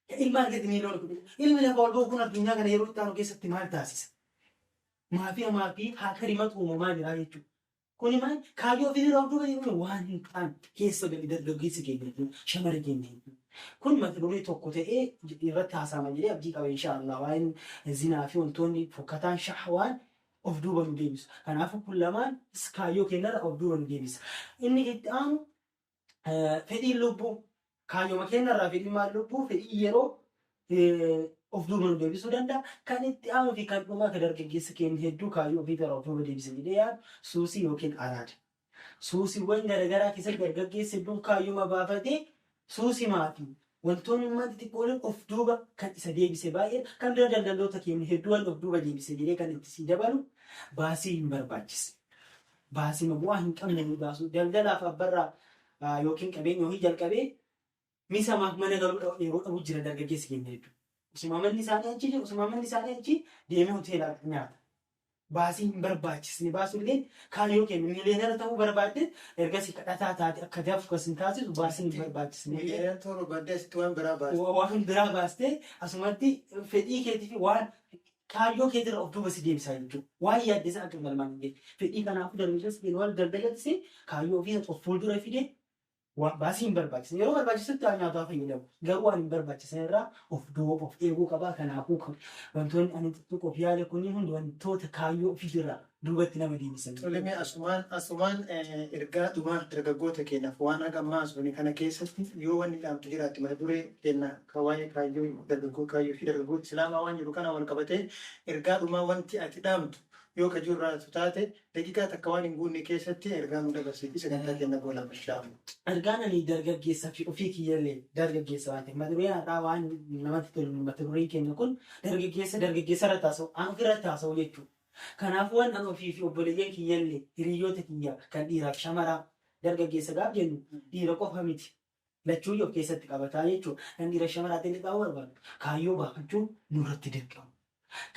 Ka ilma argate miiliyoona 10. Ilmi lafa ol ba'u kun addunyaa kana yeroo itti aanu keessatti maal taasisa? Maafiyaa maafii haakarimatu uumamaa jira jechuudha. Kuni maal kaayyoo ofii irraa of duuba deebi'uun waan hin taane keessa gali dargaggeessi keenya jechuudha. Shamara keenya jechuudha. Kun mata duree tokko ta'ee irratti haasa'ama jedhee abdii qaba inshaallah. Waa'een zinaa fi wantoonni fokkataan shahwaan of duuba nu deebisu. Kanaafuu kun lamaan kaayyoo keenyarra of duuba nu deebisa. Inni itti aanu fedhiin lubbuu kaayyoma keenyarraa fedhiin maal lubbuu fedhii yeroo of duuba nu deebisuu danda'a. Kan itti aanuu fi kan dhumaa kan dargaggeessa keenya hedduu kaayyoo ofii irraa of duuba deebisa jedhee yaadu suusii yookiin araada. Suusiiwwan garaagaraa keessatti dargaggeessi hedduun kaayyuma baafatee suusimaa fi wantoonni xixiqqooleen of duuba kan isa deebise baay'ee kan bira daldaltoota keenya hedduu waan of duuba deebise jedhee kan itti sii dabalu baasii hin barbaachise. Baasii bu'aa hin qabne ni baasu. Daldalaaf abbarraa yookiin qabeenya ofii jalqabee misamaaf mana galuu yeroo dhabu jira dargaggeessi keenya jechuudha. Osuma manni isaanii achi jiru, osuma manni isaanii achi deemee hoteelaa nyaata. Baasii hin barbaachisne baasullee kaayyoo keenya miiliyoonara ta'uu barbaadde ergasii kadhataa taate akka dafu kas hin taasisu baasii hin barbaachisne. Miiliyoonara ta'uu barbaadde asitti waan biraa baaste. Waan biraa baastee asumatti fedhii keetii fi waan kaayyoo keetirra of duuba si deebisaa jechuudha. Waan yaadde sana akka galmaan hin geenye. Fedhii kanaafuu dargaggeessi waan daldalatis kaayyoo ofii of fuuldura fidee waan baasii hin barbaachisne. Yeroo barbaachisutti waan nyaataa fayyadamu. Garuu waan hin barbaachisne irraa of duuba of eeguu qaba. Kanaafuu wantoonni ani tuttuquuf yaale kunniin hundi wantoota kaayyoo ofiirraa duubatti nama deebisan. Tole mee asumaan ergaa dhumaa dargaggoota keenyaaf waan haga ammaa asuni kana keessatti yoo wanni dhaamtu jiraatti mata duree keenya kan waa'ee kaayyoo dargaggoo kaayyoo fi dargaggoota islaamaa waan jiru kana wal qabatee ergaa dhumaa wanti ati dhaamtu yoo ka jirraatu taate daqiiqaa takka waan hin guunne keessatti ergaa nu dabarsiiti sagantaa keenya goolabna inshaallah. Ergaan ani dargaggeessaa fi ofii kiyyallee dargaggeessa waan ta'eef mata dureen har'aa waan namatti tolu mata dureen keenya kun dargaggeessa dargaggeessa irratti haasa'u an ofirratti haasa'u jechuudha. Kanaafuu waan an ofii fi obboleeyyan kiyyallee hiriyoota kiyya kan dhiiraaf shamaraa dargaggeessa gaaf jennu dhiira qofa miti. Lachuu of keessatti qabataa jechuudha. Kan dhiira shamaraatti illee qabu barbaadu. Kaayyoo baafachuun nurratti dirqama.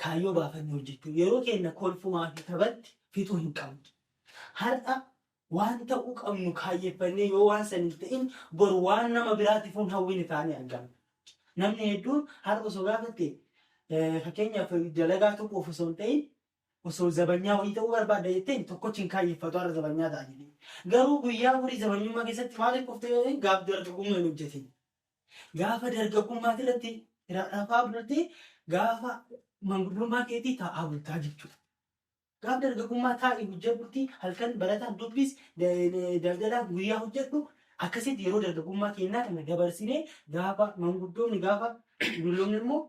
Kaayyoo baafannee hojjechuu yeroo keenya kolfumaa fi taphatti fixuu hin qabnu. Har'a waan ta'uu qabnu kaayyeeffannee yoo waan san hin ta'in boru waan nama biraatiif hin hawwine taanee argamna. Namni hedduun har'a osoo gaafatte fakkeenyaaf dalagaa tokkoof osoo hin ta'in osoo zabanyaa wayii ta'uu barbaadda jetteen tokkochi hin kaayyeeffatu har'a zabanyaa ta'a jedhee. Garuu guyyaa horii zabanyummaa keessatti maaliif qoftee gaaf dargaggummaa hin hojjetin. Gaafa dargaggummaa irratti rafaa bultee gaafa manguddummaa keetii taa'aa bultaa jechuudha. Gaafa dargaggummaa taa'ii hojjedhutti halkan barataa dubbis daldalaa guyyaa hojjedhu akkasitti yeroo dargaggummaa keenyaa kana dabarsinee gaafa manguddoomni gaafa dulloomni immoo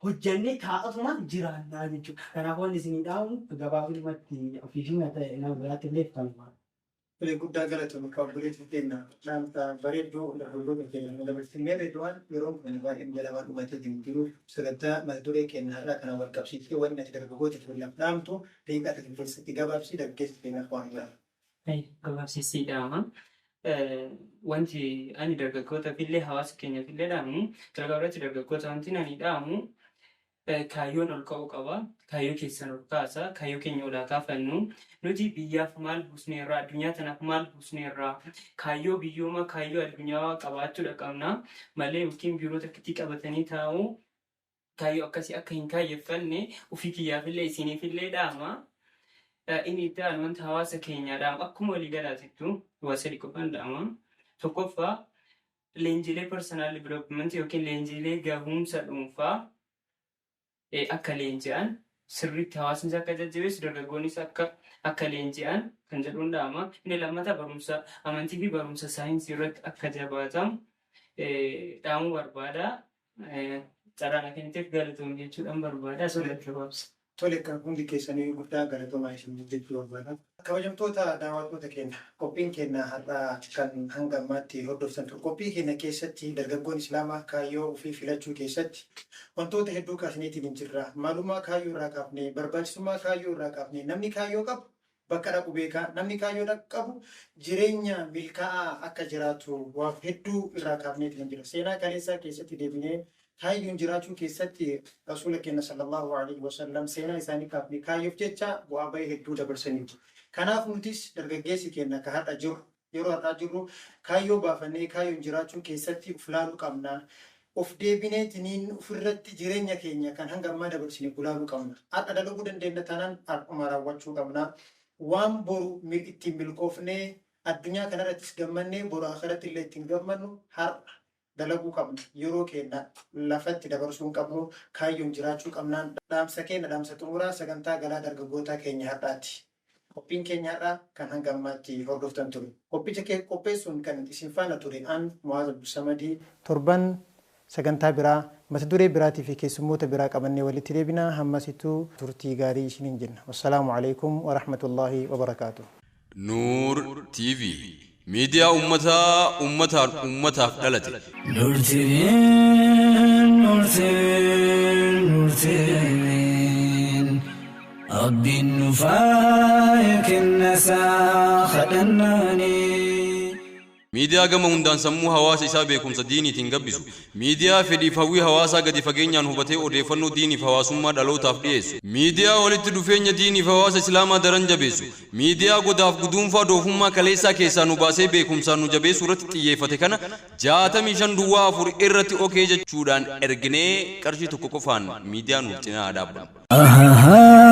hojjannee taa'atuma jiraannaa jechuudha. Kanaaf wanni isinii dhaamu gabaabumatti ofii fi nama biraatti illee kanuma. Tole guddaa galatoomii kan obboleettii keenya dhaamsa bareedduu dargaggoota keenya nu dabarsinee Reedwaan yeroon kun baay'ee jalaa dhumatee jiru sagantaa mata duree keenya har'aa kana wal qabsiisee wanni ati dargaggoota keenyaaf dhaamtu daqiiqaa tokko keessatti gabaabsii dargaggeessa keenyaaf waan gaara. Gabaabsisii dhaama. Wanti ani dargaggootaaf illee hawaasa keenyaaf illee dhaamu jalqaba irratti dargaggoota wanti ani dhaamu kaayyoon ol ka'uu qaba. Kaayyoo keessan ol kaasa. Kaayyoo keenya ol haa kaafannu. Nuti biyyaaf maal buusneerra? Addunyaa tanaaf maal buusneerra? Kaayyoo biyyooma kaayyoo addunyaa qabaachuudha qabna. Malee yookiin biiroo takkitti qabatanii taa'uu kaayyoo akkasii akka hin kaayyeffanne ofii kiyyaafillee isiniifillee dhaama. Inni itti aanu wanta hawaasa keenyaa dhaamu akkuma walii galaatittu waa sadi qofaan dhaama. Tokkoffaa leenjiilee personal development yookiin leenjiilee gahumsa dhuunfaa akka leenji'an sirriitti hawaasnis akka jajjabeessu dargaggoonnis akka leenji'an kan jedhuun dhaama. Inni lammataa barumsa amantii fi barumsa saayinsii irratti akka jabaatamu dhaamuu barbaada. Carraan akka inni ta'eef galatoomii jechuudhaan barbaada. Asirratti gabaabsa. Tole kan hundi keessanii guddaa galatoomaa isin jechuu barbaada. Kabajamtoota daawwattoota keenya qophiin keenya har'aa kan hanga ammaatti hordoftan ture. Qophii keenya keessatti dargaggoon Islaamaa kaayyoo ofii filachuu keessatti wantoota hedduu kaasneetiin hin jirra. Maalummaa kaayyoo irraa kaafne, barbaachisummaa kaayyoo irraa kaafne, namni kaayyoo qabu bakka dhaqu beekaa, namni kaayyoo qabu jireenya milkaa'aa akka jiraatu waa hedduu irraa kaafneetiin hin jira. Seenaa kaleessaa keessatti deebinee kaayyoon jiraachuu keessatti rasuula keenya sallallahu alaihi wasallam seenaa isaanii kaafne kaayyoof jecha bu'aa bahii hedduu dabarsaniiru. Kanaaf nutis dargaggeessi keenya ka har'a jiru yeroo har'aa jirru kaayyoo baafannee kaayyoon jiraachuu keessatti of laaluu qabna. Of deebineetiniin ofirratti jireenya keenya kan hanga ammaa dabarsine gulaaluu qabna. Har'a dalaguu dandeenya taanaan har'uma raawwachuu qabna. Waan boru ittiin milkoofnee addunyaa kanarrattis gammannee boru akhiratti illee ittiin gammannu har'a dalaguu qabna. Yeroo keenya lafatti dabarsuu hin qabnu, kaayyoon jiraachuu qabnaan dhaamsa keenya dhaamsa xumuraa sagantaa galaa dargaggootaa keenya har'aati. Qophiin keenya har'aa kan hanga ammaatti hordoftan ture. Qophicha qopheessuun kan isin faana ture an Mu'aaz Abdulsamadii torban sagantaa biraa mata duree biraatii fi keessummoota biraa qabannee walitti deebina hammasittuu turtii gaarii isiniin jenna. Wassalaamu alaikum wa rahmatullaahi wa barakaatuh. Nuur TV miidiyaa ummataa ummataan ummataaf dhalate. Nur TV, Nur TV, Nur TV. Rabbiin nu faaya kennasaa kadhannaanii. Miidiyaa gama hundaan sammuu hawaasa isaa beekumsa diiniitiin gabbisu. Miidiyaa fedhiif hawwii hawaasaa gadi fageenyaan hubatee odeeffannoo diiniif hawaasummaa dhalootaaf dhiyeessu. Miidiyaa walitti dhufeenya diiniif hawaasa islaamaa daran jabeessu. Miidiyaa godaaf guduunfaa doofummaa kaleessaa keessaa nu baasee beekumsaan nu jabeessuu irratti xiyyeeffate kana 65 duwwaa 4 irratti okee jechuudhaan erginee qarshii tokko qofaan miidiyaa nuuf cinaa haa dhaabbannu.